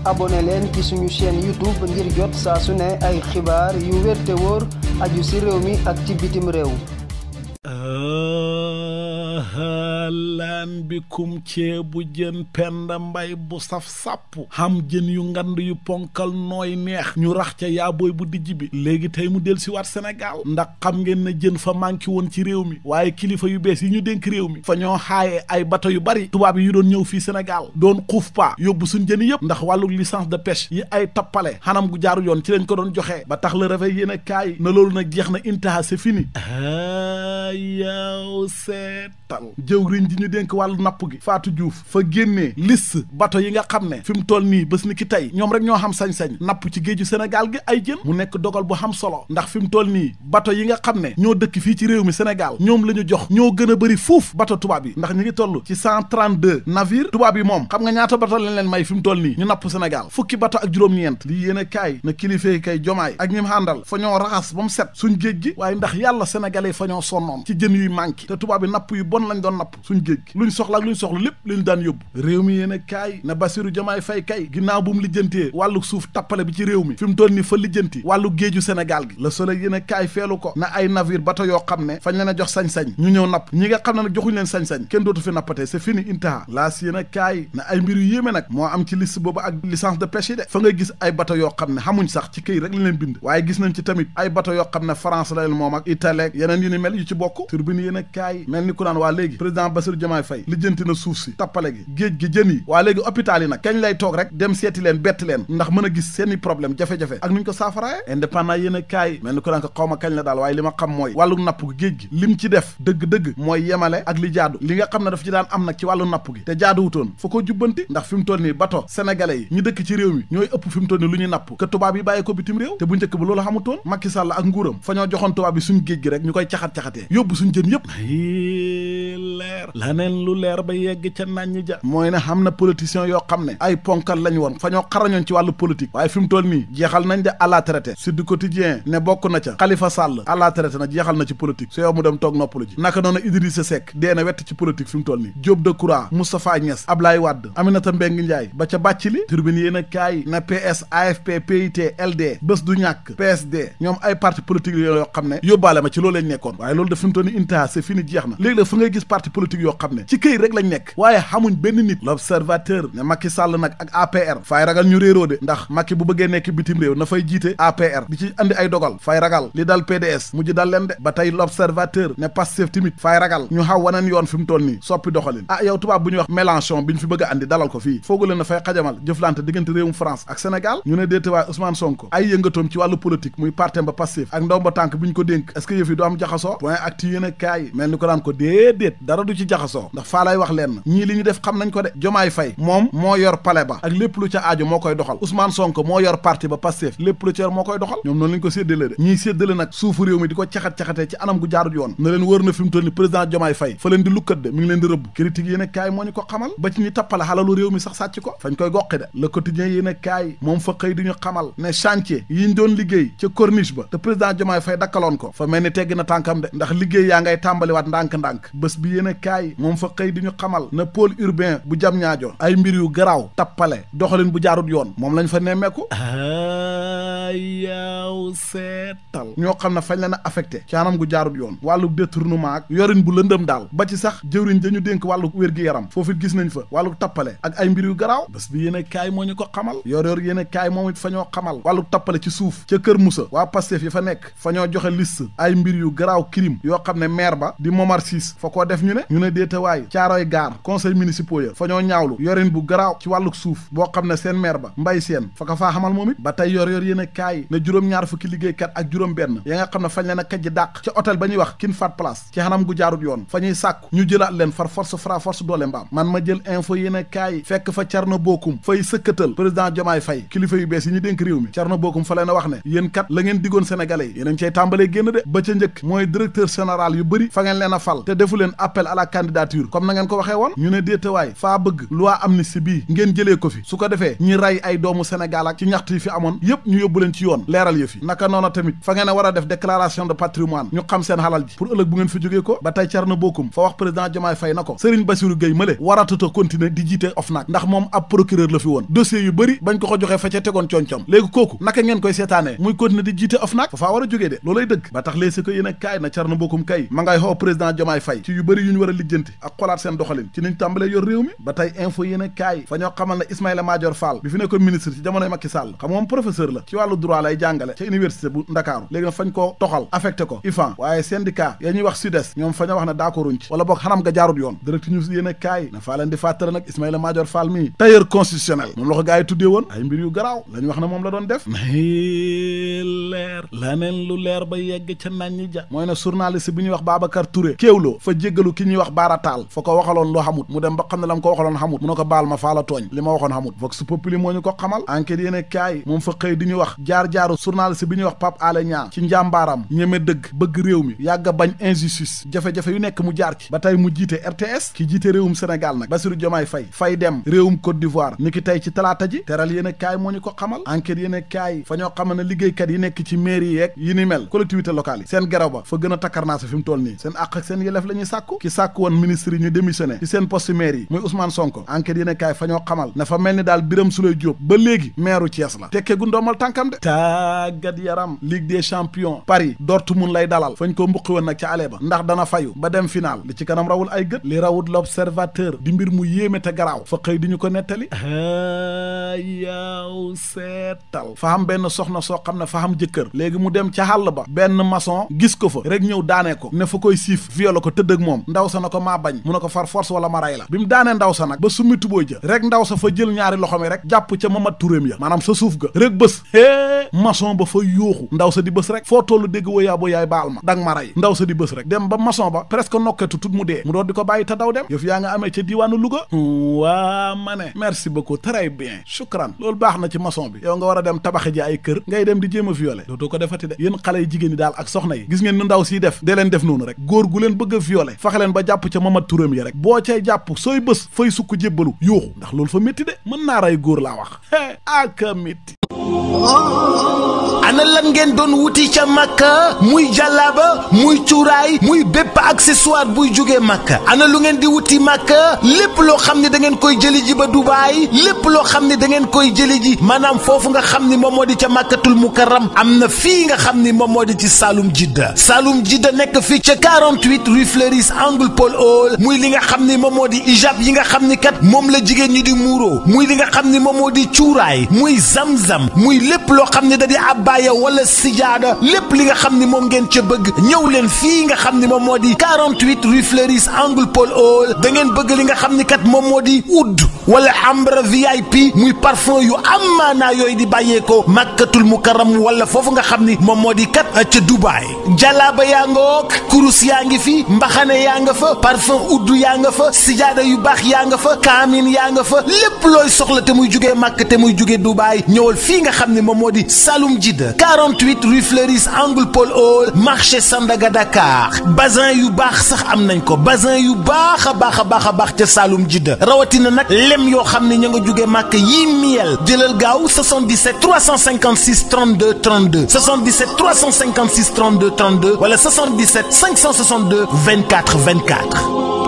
abonné leen ci suñu chaîne YouTube ngir jot saa su ne ay xibaar yu wér te wóor aju ci réew mi ak ci bitim réew. laan bikum ceebu jën Penda Mbay bu saf sàpp xam jën yu ngand yu ponkal nooy neex ñu rax ca yaabooy bu dijj bi léegi tey mu del si waat Sénégal ndax xam ngeen ne jën fa manqué woon ci réew mi waaye kilifa yu bees yi ñu dénk réew mi fa ñoo xaaye ay bato yu bari tubaab yi yu doon ñëw fii Sénégal doon xuuf paa yóbbu suñ jën yëpp ndax wàllu licence de pêche yi ay tappale xanam gu jaaru yoon ci lañ ko doon joxee ba tax la réveil yéen a kaay na loolu nag jeex na intaha c'est fini yaw seetal jëwriñ ji ñu dénk wàllu napp gi Fatou Diouf fa génnee liste bato yi nga xam ne fi mu toll nii bés ni ki tey ñoom rek ñoo xam sañ-sañ napp ci géeju Sénégal gi ay jën mu nekk dogal bu xam solo ndax fi mu toll nii bato yi nga xam ne ñoo dëkk fii ci réew mi Sénégal ñoom la ñu jox ñoo gën a bëri fuuf bato tubaab yi ndax ñu ngi toll ci 132 navire tubaab yi moom xam nga ñaata bato lañ leen may fi mu toll nii ñu napp Sénégal fukki bato ak juróom-ñeent lii yéen a kaay na kilifee kay jomaay ak ñim àndal fa ñoo raxas ba mu set suñ géej gi waaye ndax yàlla sénégalais fa ñoo sonnoon ci jën yuy manqué te tubaab yi napp yu bon lañ doon napp suñ géej gi luñ soxla ak luñ soxla lépp luñ daan yóbbu réew mi yéen a kaay na Bassirou Diomaye Faye kay ginnaaw bu mu lijjantee wàllu suuf tappale bi ci réew mi fi mu toll ni fa lijjanti wàllu géeju Sénégal gi Le Soleil yéen a kaay feelu ko na ay navire bato yoo xam ne fañ leen a jox sañ-sañ ñu ñëw napp ñi nga xam ne nag joxuñ leen sañ-sañ kenn dootu fi nappatee c'est fini intaha laas yéen a kaay na ay mbir yu yéeme nag moo am ci liste boobu ak licence de pêche yi de fa nga gis ay bato yoo xam ne xamuñ sax ci këy rek lañ leen bind waaye gis nañ ci tamit ay bato yoo xam ne France la leen moom ak Italie yeneen yu ni mel yu ci bokk turbine yéen a kaay mel ni ku naan waa léegi président Bassirou Diomaye Faye lijjanti na suuf si tappale gi géej gi jën yi waa léegi hôpital yi nag kañ lay toog rek dem seeti leen bett leen ndax mën a gis seeni problème jafe-jafe ak nuñ ko saafaraaye indépendant yéen a kaay mel ni ku naan ko xaw ma kañ la daal waaye li ma xam mooy wàllu napp gi géej gi lim ci def dëgg-dëgg mooy yemale ak li jaadu li nga xam ne daf ci daan am nag ci wàllu napp gi te jaaduwutoon fa ko jubbanti ndax fi mu toll nii bato sénégalais yi ñu dëkk ci réew mi ñooy ëpp fi mu toll nii lu ñuy napp que tubaab yi bàyyi ko bitim réew te bu njëkk ba loolu xamutoon Macky Sall ak nguuram fa ñoo joxoon tubaab yi suñ géej gi rek ñu koy caxat-caxatee yóbbu suñ jën yëpp leer laneen lu leer ba yegg ca nañ ja mooy ne xam na politiciens yoo xam ne ay ponkal lañ woon fa ñoo xarañoon ci wàllu politique waaye fi mu toll nii jeexal nañ de à la traité Sud Quotidien ne bokk na ca Khalifa Sall à la traité na jeexal na ci politique su yow mu dem toog noppalu ji naka noonu Idrissa Seck dee na wett ci politique fi mu toll nii Diop Decroix Moustapha Niasse Ablaye Wade Aminata Mbengue Ndiaye ba ca Bathily Tribune yéen a kaay na PS AFP PIT LD bés du ñàkk PSD ñoom ay parti politique yoo xam ne yóbbaale ma ci loolu lañ nekkoon waaye loolu daf fi mu toll nii intaha c'est fini jeex na léegi la fa ngay gis parti politique yoo xam ne ci këy rek lañ nekk waaye xamuñ benn nit L'Observateur ne Macky Sall nag ak APR fay ragal ñu réeroo de ndax Macky bu bëggee nekk bitim réew na fay jiite APR di ci andi ay dogal fay ragal li dal PDS mujj dal leen de ba tey L'Observateur ne Pastef tamit fay ragal ñu xaw waneen yoon fi mu toll nii soppi doxalin yow tubaab bu ñuy wax Mélenchon bi ñu fi bëgg a andi dalal ko fii foogu leen na fay xajamal jëflante diggante réewum France ak Sénégal ñu ne déetewaay Ousmane Sonko ay yëngatoom ci wàllu politique muy partem ba Pastef ak ndomba tànk bi ñu ko dénk est-ce que yëf yi du am jaxasoo point actu yéen a kaay mel ni ko daan ko déedéet dara du ci jaxasoo ndax faa lay wax leen ñii li ñu def xam nañ ko de Diomaye Faye moom moo yor palais ba ak lépp lu ca aajo moo koy doxal Ousmane Sonko moo yor parti ba Pastef lépp lu ca yor moo koy doxal ñoom noonu lañ ko séddale de ñiy séddale nag suufu réew mi di ko caxat-caxatee ci anam gu jaarut yoon na leen wër na fi mu toll ni président Diomaye Faye fa leen di lukkat de mi ngi leen di rëbb critique yéen a kaay moo ñu ko xamal ba ci ñi tappale xalalu réew mi sax sàcc ko fañ koy goqi de Le Quotidien yéen a kaay moom fa xëy di ñu xamal ne chantier yiñ doon liggéey ca corniche ba te président Diomaye Faye dakkaloon ko fa mel ni tegg na tànkam de ndax liggéey yaa ngay tàmbaliwaat ndànk-ndànk bés bi yéen a kaay moom fa xëy di ñu xamal na pôle urbain bu jam ñaajo ay mbir yu garaaw tappale doxalin bu jaarut yoon moom lañ fa nemmeeku yaaw seetal ñoo xam ne fañ leen a affecté ci anam gu jaarut yoon wàllu détournement ak yorin bu lëndëm daal ba ci sax jëwriñ dañu dénk wàllu wér-gi-yaram foofu gis nañ fa wàllu tappale ak ay mbir yu garaaw bés bi yéen a kaay moo ñu ko xamal yor yéen a kaay moom it fa ñoo xamal wàllu tappale ci suuf ca Kër Moussa waa Pastef yi fa nekk fa ñoo joxe liste ay mbir yu garaaw crime yoo xam ne maire ba di Momar Ciss fa koo def ñu ne déetawaay caaroy gaar conseil municipal ya fa ñoo ñaawlu yorin bu garaaw ci wàllu suuf boo xam ne seen maire ba Mbaye Sène fa ko faa xamal moom it ba tey yor yéen a kaay ne juróom-ñaar fukki liggéeykat ak juróom benn ya nga xam ne fañ leen a kajji dàq ca hôtel ba ñuy wax King Fahd Palace ci xanam gu jaarut yoon fa ñuy sàkku ñu jëlaat leen far force doole mbaam man ma jël info yéen a kaay fekk fa Thierno Bocoum fay sëkkatal président Diomaye Faye kilifa yu bees yi ñu dénk réew mi Thierno Bocoum fa leen a wax ne yéen kat la ngeen diggoon sénégalais yi yéen a ngi cay tàmbalee génn de ba ca njëkk mooy directeur général yu bëri fa ngeen leen a fal te defu leen appel à la candidature comme na ngeen ko waxee woon ñu ne déetawaay faa bëgg loi amnistie bii ngeen jëlee ko fi su ko defee ñi rey ay doomu Sénégal ak ci ñaxtu yi fi amoon yépp ñu yóbbu leen ci yoon leeral yëf yi naka noona tamit fa ngeen a war a def déclaration de patrimoine ñu xam seen xalal ji pour ëllëg bu ngeen fi jógee ko ba tey Thierno Bocoum fa wax président Diomaye Faye na ko Serigne Bassirou Gueye mële waratata continuer di jiite OFNAC ndax moom ab procureur la fi woon dossier yu bëri bañ ko joxee fa ca tegoon concom léegi kooku naka ngeen koy seetaanee muy continuer di jiite OFNAC fa faa war a jógee de loolay dëgg ba tax léegi ko yéen a kaay na Thierno Bocoum kay ma ngay xoo président Diomaye Faye ci yu bëri yu ñu war a lijjanti ak xolaat seen doxalin ci niñ tàmbalee yor réew mi ba tey info yéen a kaay fa ñoo xamal ne Ismaïla Madior Fall bi fi nekkoon ministre ci jamonoy Macky Sall xam moom professeur la ci wàllu droit lay jàngale ca université bu Ndakaaru léegi nag fañ ko toxal affecté ko IFAN waaye syndicat ya ñuy wax SUDES ñoom fa ñoo wax ne d'accorduñ ci wala boog xanam nga jaarut yoon Direct News yéen a kaay na faa leen di fàttara nag Ismaïla Madior Fall mii tailleur constitutionnel moom la ko gars yi tuddee woon ay mbir yu garaaw la ñu wax ne moom la doon def leer laneen lu leer ba yegg ca nañ ja mooy ne journaliste bi ñuy wax Babacar Touré kéewloo fa jéggalu ki ñuy wax Bara Tall fa ko waxaloon loo xamut mu dem ba xam ne la mu ko waxaloon xamut mu ne ko baal ma faa la tooñ li ma waxoon xamut Vox Populi moo ñu ko xamal enquête yéen a kaay moom fa xëy di ñu wax jaar-jaaru journaliste bi ñuy wax Pape Alé Niang ci njàmbaaram ñeme dëgg bëgg réew mi yàgg bañ injustice jafe-jafe yu nekk mu jaar ci ba tey mu jiite RTS ki jiite réewum Sénégal nag Bassirou Diomaye Faye fay dem réewum Côte d'Ivoire ni ki tey ci talaata ji teral yéen a kaay moo ñu ko xamal enquête yéen a kaay fa ñoo xamal ne liggéeykat yi nekk ci mairie yeeg yi ni mel collectivité locale yi seen geraw ba fa gën a takkarnaase fi mu toll nii seen àq ak seen yelef la ñuy sàkku ki sàkku woon ministre yi ñu démissionné ci seen poste maire yi muy Ousmane Sonko enquête yéen a kaay fa ñoo xamal ne fa mel ni daal Birame Souleye Diop ba léegi maire Thiès la tekkee gu ndoomal tànkam de tàggat yaram Ligue des champions Paris Dortmund lay dalal fañ ko mbuqi woon nag ca ale ba ndax dana fayu ba dem final li ci kanam rawul ay gët li rawut l'observateur di mbir mu yéeme te garaaw fa xëy di ñu ko nettali yaw seetal fa xam benn soxna soo xam ne fa xam jëkkër léegi mu dem ca xàll ba benn maçon gis ko fa rek ñëw daanee ko ne fa koy siif violé ko tëdd ak moom ndaw sa na ko maa bañ mu ne ko far force wala ma ray la bi mu daanee ndaw sa nag ba summi tubooy ja rek ndaw sa fa jël ñaari loxo mi rek jàpp ca mamat turéem ya maanaam sa suuf ga rek bés maçon ba fa yooxu ndaw sa di bés rek foo tollu dégg wa yaaboo yaay baal ma dang ma ray ndaw sa di bés rek dem ba maçon ba presque nokketu tut mu dee mu doon di ko bàyyi te daw dem yëf yaa nga amee ca diiwaanu Louga waa ma ne merci beaucoup très bien shukran loolu baax na ci maçon bi yow nga war a dem tabaxe ji ay kër ngay dem di jéem a violer dootoo ko defati de yéen xale yi jigéen ñi daal ak soxna yi gis ngeen nu ndaw siy def dee leen def noonu rek góor gu leen bëgg a violer faxe leen ba jàpp ca mamat turam yi rek boo cay jàpp sooy bés fay sukk jébbalu yuuxu ndax loolu fa métti de mën naa rey góor laa wax aka métti ana lan ngeen doon wuti ca Makka muy jàllaaba muy cuuraay muy bépp accessoire buy jógee Makka ana lu ngeen di wuti Makka lépp loo xam ne da ngeen koy jëli ji ba Dubaay lépp loo xam ne da ngeen koy jëli ji maanaam foofu nga xam ni moom moo di ca Makkatul Mukarram am na fii nga xam ni moom moo di ci Saloum Jidda nekk fii ca 48 rue Fleuris angle Paul Hall muy li nga xam ni moom moo di ijab yi nga xam ni kat moom la jigéen ñi di muuroo muy li nga xam ni moom moo di cuuraay muy zamzam muy lépp loo xam ne da di abbaaya wala sijaada lépp li nga xam ni moom ngeen ca bëgg ñëw leen fii nga xam ni moom moo di 48 rue Fleuris angle Paul Hall da ngeen bëgg li nga xam ni kat moom moo di oud wala ambre VIP muy parfum yu amaanaa yooyu di bàyyeekoo Makkatul Mukarram wala foofu nga xam ni moom moo di kat ca Dubaay jalaaba yaa nga wook kurus yaa ngi fi mbaxane yaa nga fa parfum oud yaa nga fa sijaada yu baax yaa nga fa kaamin yaa nga fa lépp looy soxla te muy jugee Makka te muy jugee Dubaay ñëwal fii nga xam ni moom moo di Saloum Jidda 48 rue Fleuris angle Paul Hall marché Sandaga Dakar bazin yu baax sax am nañ ko bazin yu baax a baax ca Saloum Jidda rawatina nag lem yoo xam ne ña nga jugee Makka yii miel jëlal gaaw 77 356 32 32 77 356 32 32 wala 77 562 24 24